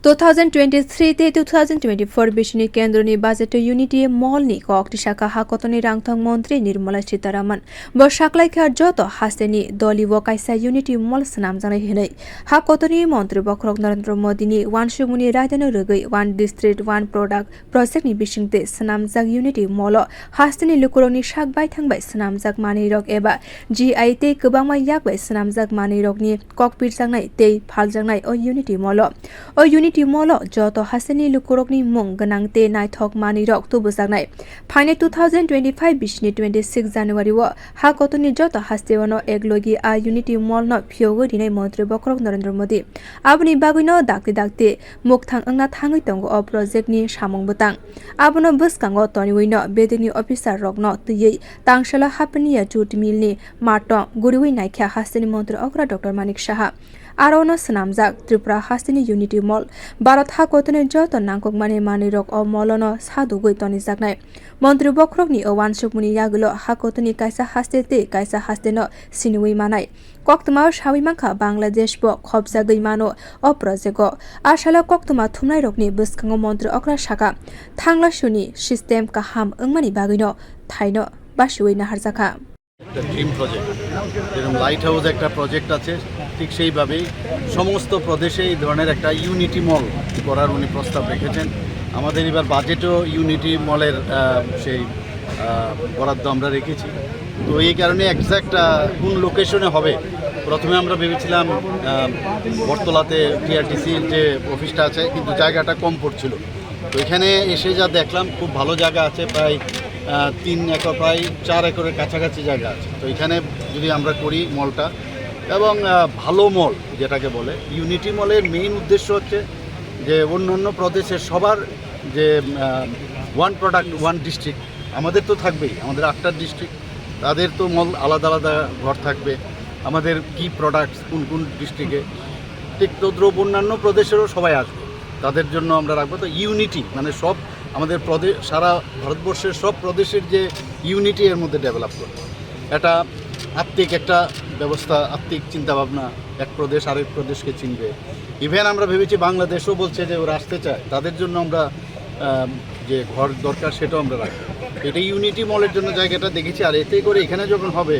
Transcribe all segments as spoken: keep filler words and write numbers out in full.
Two thousand twenty-three tei two thousand twenty-four bisini kendroni budget-o Unity Mall ni kok tisaka ha kotorni rangthong montri Nirmala Sitharaman. Bo saklaikha joto hasteni dolibo kaisa Unity Mall swnamjaknai hinwi. Ha kotorni montri bokhorok Narendra Modi ni wansukmani raidano rwgwi One District, One Product project ni bisingtwi swnamjak Unity Mall-o hasteni lukurokni sak baithang bai swnamjak manwirok eba G I tei kwbangma yak bai swnamjak manwirokni kok pirjaknai tei phaljaknai o Unity Mall-o. O Unity Mall-o joto hasteni lukurokni mung gwnang tei naithok manwirok tubujaknai. Phainai two thousand twenty-five bisini twenty-six January-o ha kotorni joto hasteo'-no eklogi a Unity Mall-no phiyogwi rinai montri bokhorok Narendra Modi. Aboni bagwino dakti dakti mukthang wngna thangwi tongo o project-ni samung bwtang. Abono bwskango toniwino bedekni officer-rokno twiwi tangsalo Hapania Jute Mill-ni mato guriwi naikha hasteni montri okra Doctor Manik Saha. Aro'-no swnamjak Tripura hasteni Unity Mall. Bharat ha kotorni joto nangkukmani manwirok o mall-o'-no sadugwi tonijaknai. Montri bokhorokni o wansukmani yagulo ha kotorni kaisa haste tei kaisa hasteno siniwi manai. Koktwmao sawi mankha Bangladesh bo khopjagwi mano o project-o. A salo koktwma thumnairokni bwskango montri okra sakha, thanglasuni system kaham wngmani bagwino thaino basiwi naharjakha. একটা dream project, যেরকম light house একটা প্রজেক্ট আছে, ঠিক সেইভাবেই সমস্ত প্রদেশে এই ধরনের একটা ইউনিটি মল করার উনি প্রস্তাব রেখেছেন। আমাদের এবার বাজেটও ইউনিটি মলের, আহ, সেই, আহ, বরাদ্দ আমরা রেখেছি। তো এই কারণে এক্স্যাক্ট, আহ, কোন লোকেশনে হবে, প্রথমে আমরা ভেবেছিলাম, আহ, বটতলাতে টিআরটিসির যে অফিসটা আছে, কিন্তু জায়গাটা কম পড়ছিল। তো এখানে এসে যা দেখলাম, খুব ভালো জায়গা আছে, প্রায়, আহ, তিন একর, প্রায় চার একরের কাছাকাছি জায়গা আছে। তো এখানে যদি আমরা করি মলটা, এবং, আহ, ভালো মল যেটাকে বলে, ইউনিটি মলের মেইন উদ্দেশ্য হচ্ছে যে অন্যান্য প্রদেশের সবার যে, আহ, ওয়ান প্রোডাক্ট, ওয়ান ডিস্ট্রিক্ট, আমাদের তো থাকবেই, আমাদের আটটা ডিস্ট্রিক্ট, তাদের তো মল আলাদা আলাদা ঘর থাকবে, আমাদের কি প্রোডাক্টস কোন কোন ডিস্ট্রিক্টে, ঠিক তদ্রুপ অন্যান্য প্রদেশেরও সবাই আসবে, তাদের জন্য আমরা রাখবো। তো ইউনিটি মানে সব আমাদের প্রদেশ, সারা ভারতবর্ষের সব প্রদেশের যে ইউনিটি এর মধ্যে ডেভেলপ করবে, এটা আত্মিক একটা ব্যবস্থা, আত্মিক চিন্তাভাবনা, এক প্রদেশ আরেক প্রদেশকে চিনবে। ইভেন আমরা ভেবেছি বাংলাদেশও বলছে যে ওরা আসতে চায়, তাদের জন্য আমরা, আহ, যে ঘর দরকার সেটাও আমরা রাখবো। এটা ইউনিটি মলের জন্য জায়গাটা দেখেছি। আর এতে করে এখানে যখন হবে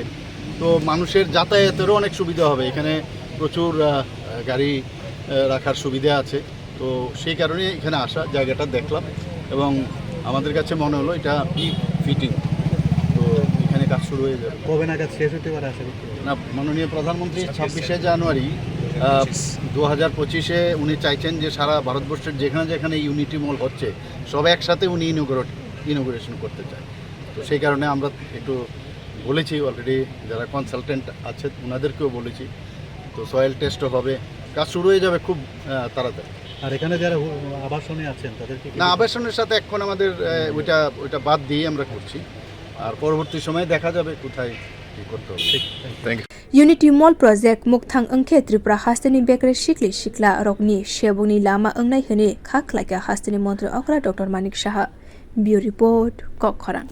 তো মানুষের যাতায়াতেরও অনেক সুবিধা হবে। এখানে প্রচুর, আহ, গাড়ি, আহ, রাখার সুবিধা আছে। তো সেই কারণে এখানে আসা, জায়গাটা দেখলাম এবং আমাদের কাছে মনে হলো এটা পিক ফিটিং। তো এখানে কাজ শুরু হয়ে যাবে। কবে নাগাদ শেষ হতে পারে আশা করতে পারি? না, মাননীয় প্রধানমন্ত্রী ছাব্বিশে জানুয়ারি, আহ, দু হাজার পঁচিশে উনি চাইছেন যে সারা ভারতবর্ষের যেখানে যেখানে ইউনিটি মল হচ্ছে, সব একসাথে উনি ইনোগ্রেট, ইনোগ্রেশন করতে চায়। তো সেই কারণে আমরা একটু বলেছি অলরেডি, যারা কনসালটেন্ট আছে ওনাদেরকেও বলেছি। তো সয়েল টেস্টও হবে, কাজ শুরু হয়ে যাবে খুব, আহ, তাড়াতাড়ি। আর এখানে যারা হু-, আবাসনে আছেন তাদেরকে কি না, আবাসনের সাথে এখন আমাদের, আহ, ওইটা, ওইটা বাদ দিয়ে আমরা করছি। আর পরবর্তী সময়ে দেখা যাবে কোথায় কি করতে হবে। ঠিক, thank you. Unity Mall Project mukthang wngkhe Tripura hasteni bekre sikli sikla rokni sebokni lama wngnai hwnwi kha khlaikha hasteni montri okra Doctor Manik Saha. Bureau Report, Kokkhorang.